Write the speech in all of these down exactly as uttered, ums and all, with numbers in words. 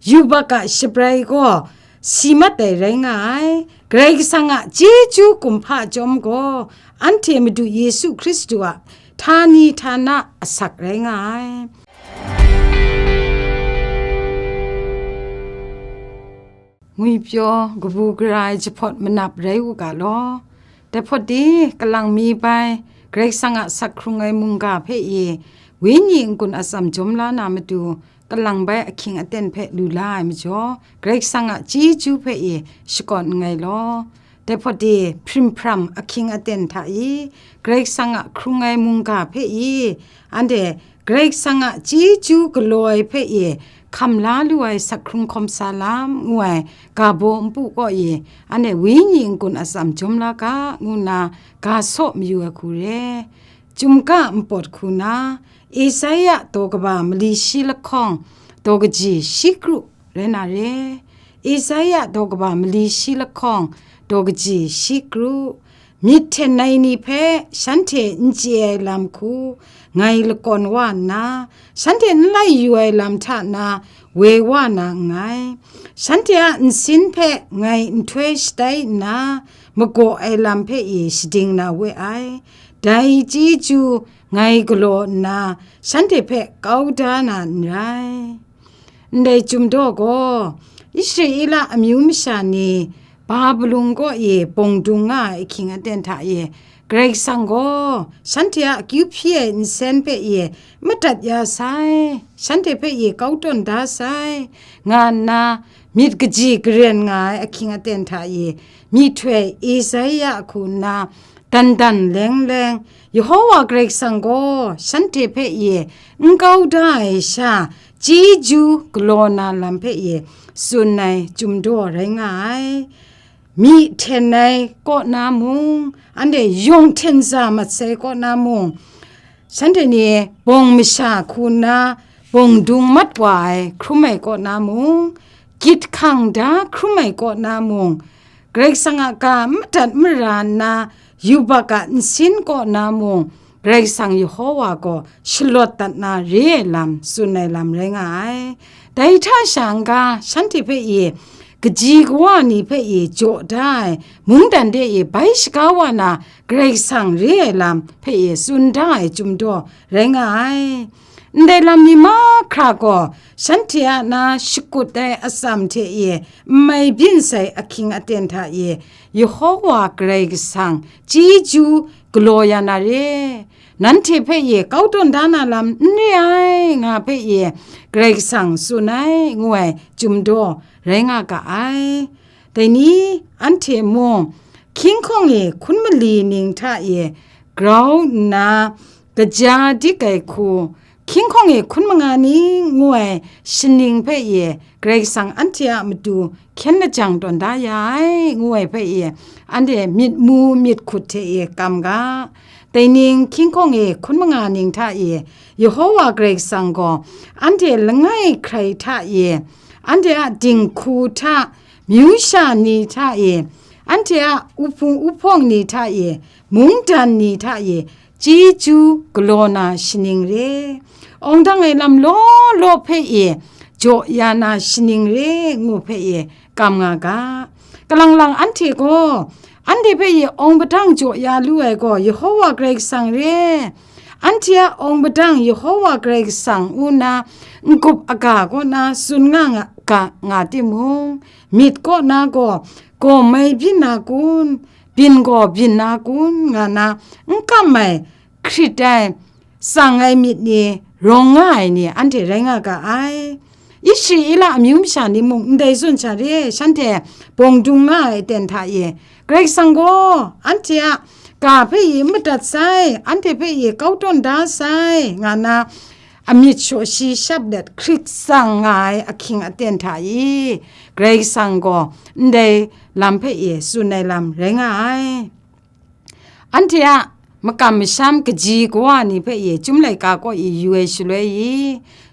yubak a shabrai gaw si mat ai rai nga ai. Karai Kasang a chyeju kumhpa chyawm gaw, anhte Madu Yesu Hkristu a htani htana asak rai nga ai. Ngwipyaw kabu gara ai jahpawt manap rai u ga law. Dai hpawt de, kalang mi bai, Karai Kasang a sak hkrung ai mungga hpe e, wenyi n-gun atsam jawm la na matu, kalang bai ahkying aten hpe lu la ai majaw, Karai Kasang a chyeju hpe e shakawn nngai law. Dai hpawt de, hprim hpram ahkying aten hta e, Karai Kasang a hkrung ai mungga hpe e, anhte Karai Kasang a chyeju galaw ai hpe e hkam la lu ai sak hkrung hkawm sa lam ngu ai ga baw npu kaw e, anhte wenyi n-gun atsam jawm la ga, ngu nna ga saw mayu ai hku re. Chyum ga npawt hku na, Esaia daw kaba mali shi lahkawng, daw kaji shi kru rai na re. Esaia daw kaba mali shi lahkawng, daw kaji shi kru. Myit hten ai ni hpe shanhte n chye ai lam hku ngai lakawn wa nna, shanhte n lai yu ai lam hta na woi wa na nngai. Shanhte a nsin hpe ngai nhtoi shatai nna, magaw ai lam hpe e shading na we ai. Dai chyeju ngai galaw nna, shanhte hpe kau da na n rai. Ndai chyum daw gaw, Israela amyu masha ni Babilon kaw e bawng dung nga ai ahkying aten hta e, Karai Kasang gaw shanhte a akyu hpyi ai nsen hpe e madat ya sai, shanhte hpe e kau tawn da sai, nga nna myit kaji karen nga ai ahkying aten hta e, myihtoi Esaia a hku nna dan dan leng leng, Yehowa Karai Kasang gaw shanhte hpe e n kau da ai sha, chyeju galaw na lam hpe e tsun ai chyum daw rai nga ai. Myi hten ai kaw na mung, anhte yawng hten za mat sai kaw na mung, shanhte ni bawng masha hku nna bawng dung mat wa ai hkrum ai kaw na mung, gyit hkang da hkrum ai kaw na mung, Karai Kasang a ga n madat mara nna yubak a nsin kaw na mung, Karai Kasang Yehowa gaw shalawt dat na re ai lam tsun ai lam rai nga ai. Dai hta sha n-ga, shanhte hpe e, kaji kawa ni hpe e jaw da ai, mungdan de e bai shaga wa na Karai Kasang re ai lam hpe e tsun da ai chyum daw rai nga ai. Ndai lam ni mahkra gaw shanhte a na shakut ai atsam hte e n mai byin sai ahkying aten hta e, Yehowa Karai Kasang chyeju galaw ya na re, nanhte hpe e kau tawn da na lam n re ai, nga hpe e Karai Kasang tsun ai, ngu ai chyum daw rai nga ga ai. Dai ni anhte mung, hkying hkawng e hkun mali ning hta e grau nna, kaja dik ai hku, hkying hkawng e hkun manga ning ngu ai shaning hpe e Karai Kasang anhte a matu hkyen lajang tawn da ya ai, ngu ai hpe e anhte myit mu myit hkut hte e kam ga. Dai ning hkying hkawng e hkun manga ning hta e Yehowa Karai Kasang gaw anhte langai hkrai hta e, anhte a dinghku hta, myu sha ni hta e, anhte a uhpung uhpawng ni hta e, mungdan ni hta e, chyeju galaw na shaning re, awng dang ai lam law law hpe e jaw ya na shaning re, ngu hpe e kam nga ga. Kalang lang anhte gaw, anhte hpe e awng padang jaw ya lu ai gaw Yehowa Karai Kasang re, anhte a awng padang Yehowa Karai Kasang ngu nna n-gup aga kaw na tsun nga nga, ga nga timung, myit kaw na gaw, gaw mai byin na kun, byin gaw byin na kun, nga na n kam ai, hkrit ai, tsang ai myit ni, rawng nga ai ni, anhte rai nga ga ai. Israela amyu masha ni mung ndai zawn sha re, shanhte bawng dung nga ai aten hta e, Karai Kasang gaw anhte a ga hpe e madat sai, anhte hpe e kau tawn da sai, nga na, amyit shaw shi shap let hkrit tsang nga ai ahkying aten hta e, Karai Kasang gaw ndai lam hpe e tsun ai lam rai nga ai. Anhte a makam masham kaji kawa ni hpe e Chyum laika kaw e yu ai shaloi i,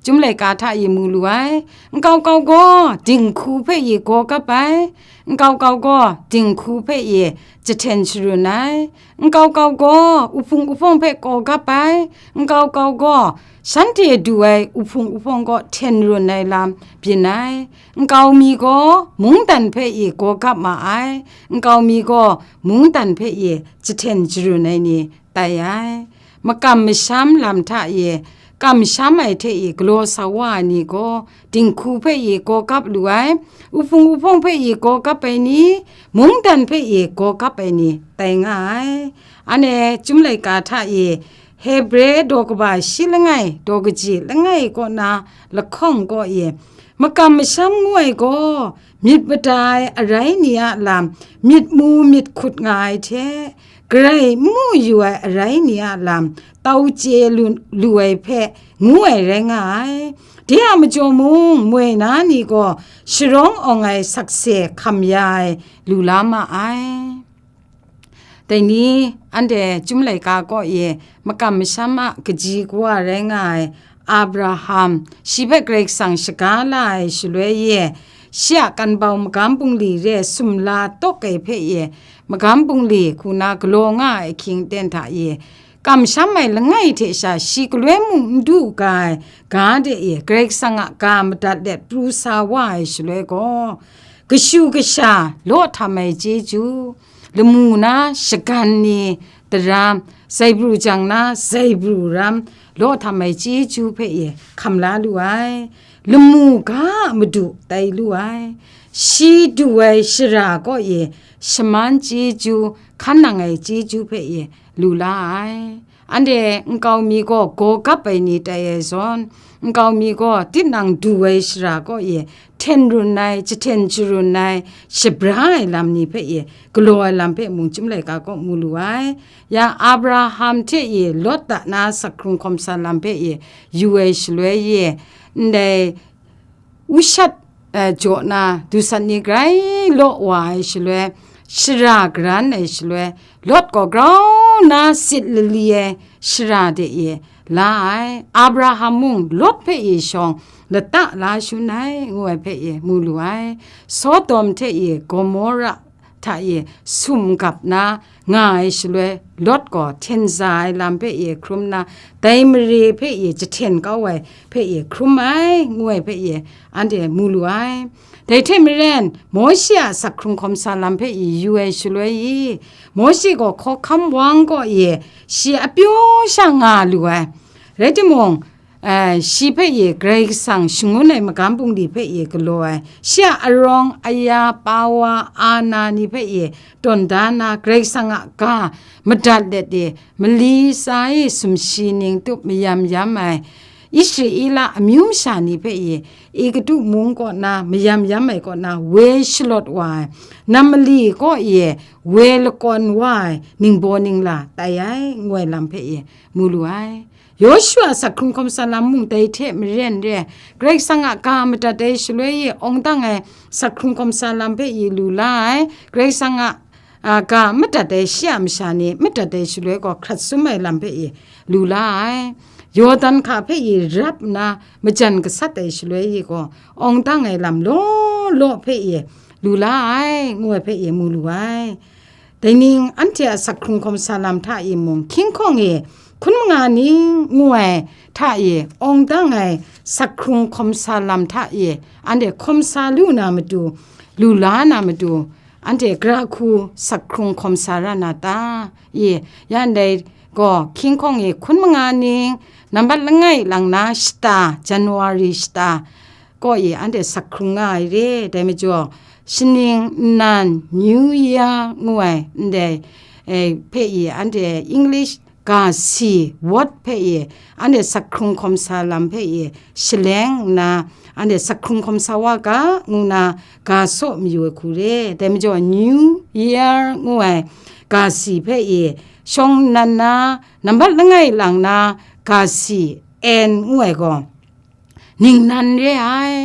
Chyum laika hta e mu lu ai. Nkau kau gaw dinghku hpe e gaw kap ai. Nkau kau gaw dinghku hpe e jahten sharun ai. Nkau kau gaw uhpung uhpawng hpe gaw kap ai. Nkau kau gaw shanhte du ai uhpung uhpawng kaw hten run ai lam byin ai. Nkau mi gaw mungdan hpe e gaw kap ma ai. Nkau mi gaw mungdan hpe e jahten sharun ai ni tai ai. Makam masham lam hta e, kamsham ai hte e galaw sa wa ai ni gaw, dinghku hpe e gaw kap lu ai, uhpung uhpawng hpe e gaw kap ai ni, mungdan hpe e gaw kap ai ni, tai nga ai. Anhte Chyum laika hta e, Hebre daw kaba shi langai, daw kaji langai kaw na lahkawng kaw e, makam masham ngu ai gaw, myit mada ai arai ni a lam, myit mu myit hkut nga ai hte, garai n mu yu ai arai ni a lam, tau chye lu, lu ai hpe ngu ai rai nga ai. De a majaw mung, moi na ni gaw sharawng awng ai sakse hkam ya ai lu la ma ai. Dai ni, anhte Chyum laika kaw e makam masham a kaji kawa rai nga ai Abraham, shi hpe Karai Kasang shaga la ai shaloi e, shi a kanbau magam bungli re sumla tawk ai hpe e, magam bungli hku na galaw nga ai ahkying aten hta e, kamsham ai langai hte sha shi galoi mung n du ga ai ga de e, Karai Kasang a ga madat let pru sa wa ai shaloi gaw, kashu kasha law htam ai chyeju, lamu na shagan ni daram, zaibru jang na zaibru ram, law htam ai chyeju hpe e hkam la lu ai, lamu ga a madu tai lu ai, shi du ai shara kaw e shaman chyeju, hkan nang ai chyeju hpe e lu la ai. Anhte nkau mi gaw gaw kap ai ni tai ai zawn, nkau mi gaw tinang du ai shara kaw e hten run ai, jahten sharun ai, shabra ai lam ni hpe e galaw ai lam hpe mung Chyum laika kaw mu lu ai. Ya Abraham hte e Lot a na sak hkrung hkawm sa lam hpe e yu ai shaloi e, ndai ushat, eh, jaw na dusat ni grai law wa ai shaloi, shara garan ai shaloi, Lot gaw grau na sit lali ai shara de e la ai. Abraham mung Lot hpe e shawng lata la shun ai, ngu ai hpe e mu lu ai. Sodom hte e Gomora hta e sum gap na nga ai shaloi, Lot gaw hten za ai lam hpe e hkrum nna, dai mare hpe e jahten kau ai hpe e hkrum ai, ngu ai hpe e anhte mu lu ai. Dai hte maren, Mawshe a sak hkrung hkawm sa lam hpe e yu ai shaloi i, Mawshe gaw hkawhkam wang kaw e shi a pyaw sha nga lu ai. Rai timung, eh, shi hpe e Karai Kasang shangun ai magam bungli hpe e galaw ai, shi a arawng aya, pa wa, ana ni hpe e tawn da na, Karai Kasang a ga madat let e, mali tsa e sumshi ning tup mayam yam ai, Israela amyu masha ni hpe e, Egutu mung kaw na mayam yam ai kaw na woi shalawt wa ai, nam mali kaw e woi lakawn wa ai ningbaw ningla tai ai, ngu ai lam hpe e mu lu ai. Yawshua a sak hkrung hkawm sa lam mung dai hte maren re ai, Karai Kasang a ga madat ai shaloi e awng dang ai sak hkrung hkawm sa lam hpe e lu la ai, Karai Kasang a, a, ga madat ai shi a masha ni madat ai shaloi gaw hkrat sum ai lam hpe e lu la ai. Yawdan hka hpe e rap nna majan gasat ai shaloi e gaw awng dang ai lam law law hpe e lu la ai, ngu ai hpe e mu lu ai. Dai ning anhte a sak hkrung hkawm sa lam hta e mung, hkying hkawng e hkun manga ning ngu ai hta e awng dang ai sak hkrung hkawm sa lam hta e anhte hkawm sa lu na matu, lu la na matu, anhte gara hku sak hkrung hkawm sa ra na ta? E, ya ndai gaw hkying hkawng e hkun manga ning, nambat langai lang na shata, January shata, kaw e anhte sak hkrung nga ai re. Dai majaw, shaning nnan, New Year ngu ai ndai, eh, hpe e anhte English ga si, word hpe e anhte sak hkrung hkawm sa lam hpe e shaleng nna, anhte sak hkrung hkawm sa wa ga, ngu na ga saw mayu ai hku re. Dai majaw, New Year ngu ai ga si hpe e shawng nnan na, nambat langai lang na ga si, N ngu ai gaw, ningnan re ai,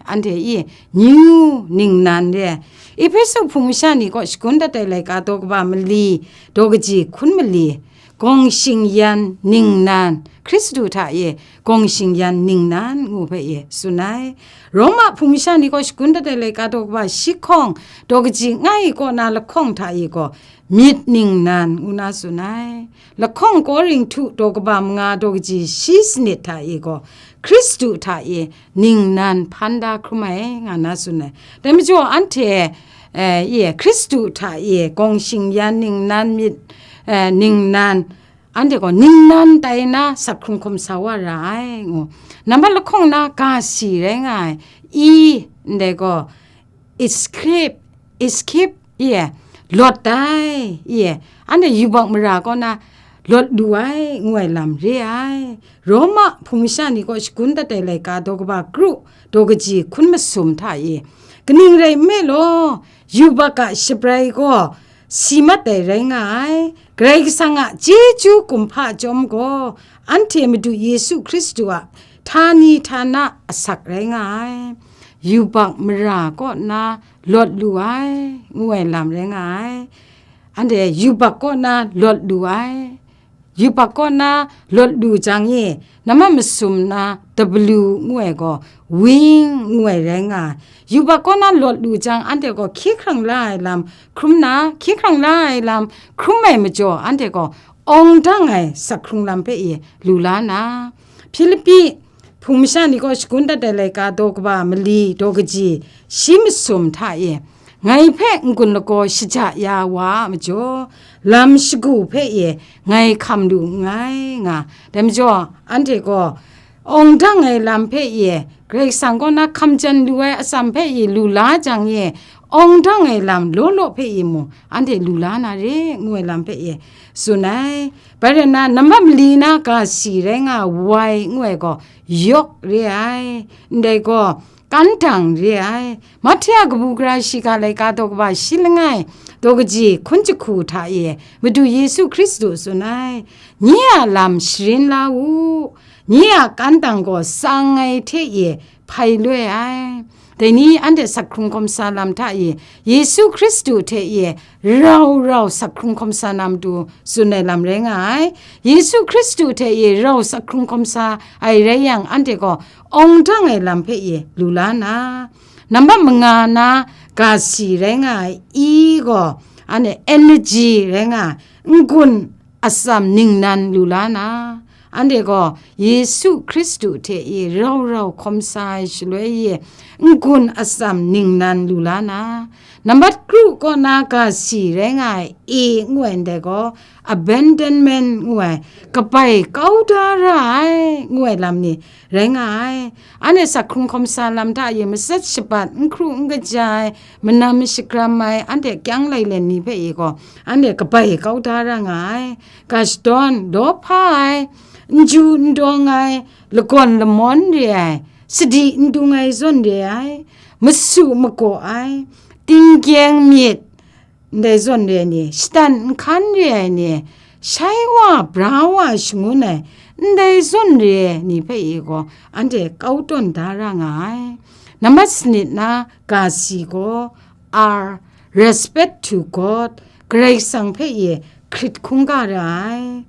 anhte i, new ningnan re ai. Ehpesu hpung masha ni kaw shagun dat ai laika daw kaba mali, daw kaji hkun mali, gawng shingyan ningnan, Hkristu hta e gawng shingyan ningnan ngu hpe e tsun ai. Roma hpung masha ni gaw shagun dat ai laika daw kaba shi hkawng daw kaji langai kaw na lahkawng hta e gaw myit ningnan ngu na tsun ai. Lahkawng Korinhtu daw kaba manga daw kaji shi sanit hta e gaw Hkristu hta e ningnan hpan da hkrum ai nga na tsun ai. Dai majaw anhte, eh, ye, Hkristu hta e gawng shingyan ningnan myit, eh, ningnan, anhte gaw ningnan tai na sak hkrung hkawm sa wa ra ai, ngu. Nambat lahkawng na ga si rai nga ai, i, ndai gaw, escape, escape, ye, lawt ai, ye, anhte yubak mara kaw na lawt lu ai, ngu ai lam re ai. Roma hpung masha ni gaw shagun dat ai laika daw kaba kru daw kaji hkun masum hta e, kaning rai nme law, yubak a shabrai gaw si mat ai rai nga ai. Karai Kasang a chyeju kumhpa chyawm gaw, anhte Madu Yesu Hkristu a htani htana asak rai nga ai. Yubak mara kaw na lawt lu ai, ngu ai lam rai nga ai. Anhte yubak kaw na lawt lu ai. Yubak kaw na lawt lu jang e, nambat masum na W ngu ai gaw, wing ngu ai rai nga ai. Yubak kaw na lawt lu jang, anhte gaw hkye hkrang la ai lam hkrum na, hkye hkrang la ai lam hkrum ai majaw, anhte gaw awng dang ai sak hkrung lam hpe e lu la na, Hpilipi hpung masha ni gaw shagun dat ai laika daw kaba mali daw kaji shi masum hta e, ngai hpe n-gun lagaw shaja ya wa a majaw, lam shagu hpe e ngai hkam lu nngai nga. Dai majaw, anhte gaw awng dang ai lam hpe e, Karai Kasang kaw na hkam jan lu ai atsam hpe e lu la jang e, awng dang ai lam law law hpe e mung, anhte lu la na re, ngu ai lam hpe e tsun ai. Bai rai nna, nambat mali na ga si rai nga ai, wai ngu ai gaw, yawk re ai, ndai gaw, kantang re ai. Mahte a kabu gara shiga laika daw kaba shi langai, daw kaji hkun jahku hta e, Madu Yesu Hkristu tsun ai, nye a lam sharin la u, nye a kantang gaw tsang ai hte e hpai loi ai. Dai ni anhte sak hkrung hkawm sa lam hta e, Yesu Hkristu hte e rau rau sak hkrung hkawm sa na matu tsun ai lam rai nga ai. Yesu Hkristu hte e rau sak hkrung hkawm sa ai rai yang, anhte gaw awng dang ai lam hpe e lu la na, nambat manga na ga si rai nga ai, i gaw, anhte energy rai nga ai, n-gun atsam ningnan lu la na, anhte gaw Yesu Hkristu hte e rau rau hkawm sa ai shaloi e, n-gun atsam ningnan lu la na, nambat kru kaw na ga si rai nga ai, e ngu ai ndai gaw, abandonment ngu ai, kabai kau da ra ai, ngu ai lam ni rai nga ai. Anhte sak hkrung hkawm sa lam hta e matsat shabat, n hkru n kaja ai, manam mashagram ai, anhte kyang lailen ni hpe e gaw, anhte kabai kau da ra nga ai. Ga shadawn, daw hpa ai, n ju n dawng ai, lagawn lamawn re ai, sadi n dung ai zawn re ai, masu magaw ai, tinggyeng myit, ndai zawn re ai ni, shatan nhkan re ai ni, shai wa bra wa shangun ai, ndai zawn re ai ni hpe e gaw, anhte kau tawn da ra nga ai. Nambat sanit na ga si gaw, R, respect to God, Karai Kasang hpe e hkrit hkungga ra ai.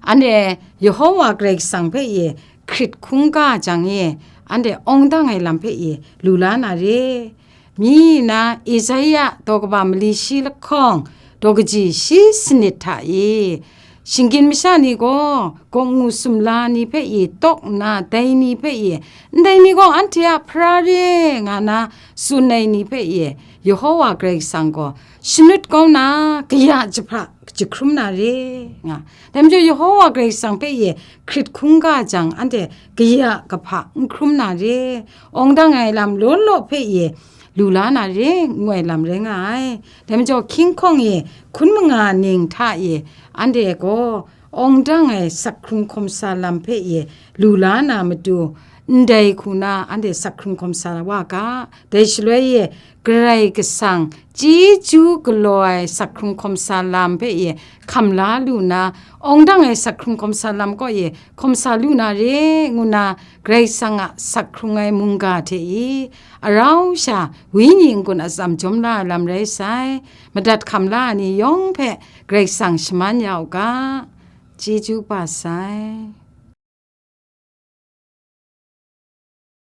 Anhte Yehowa Karai Kasang hpe e hkrit hkungga jang e, anhte awng dang ai lam hpe e lu la na re. Myi na Esaia daw kaba mali shi lahkawng, daw kaji shi sanit hta e, shinggyim masha ni gaw, gawk ngu sumla ni hpe e tawk nna, dai ni hpe e, ndai ni gaw anhte a hpara re nga na tsun ai ni hpe e, Yehowa Karai Kasang gaw shanut kau na, kaya jahpa jahkrum na re nga. Dai majaw, Yehowa Karai Kasang hpe e hkrit hkungga jang, anhte kaya kahpa n hkrum na re, awng dang ai lam law law hpe e lu la na re, ngu ai lam rai nga ai. Dai majaw, hkying hkawng e hkun manga ning hta e anhte gaw awng dang ai sak hkrung hkawm sa lam hpe e lu la na matu, ndai hku na anhte sak hkrung hkawm sa wa ga. Dai shaloi e Karai Kasang chyeju galaw ai sak hkrung hkawm sa lam hpe e hkam la lu na, awng dang ai sak hkrung hkawm sa lam kaw e hkawm sa lu na re, ngu na Karai Kasang a sak hkrung ai mungga hte e, arau sha Wenyi n-gun atsam jawm la ai lam rai sai. Madat hkam la ai ni yawng hpe Karai Kasang shaman ya u ga. Chyeju kaba sai.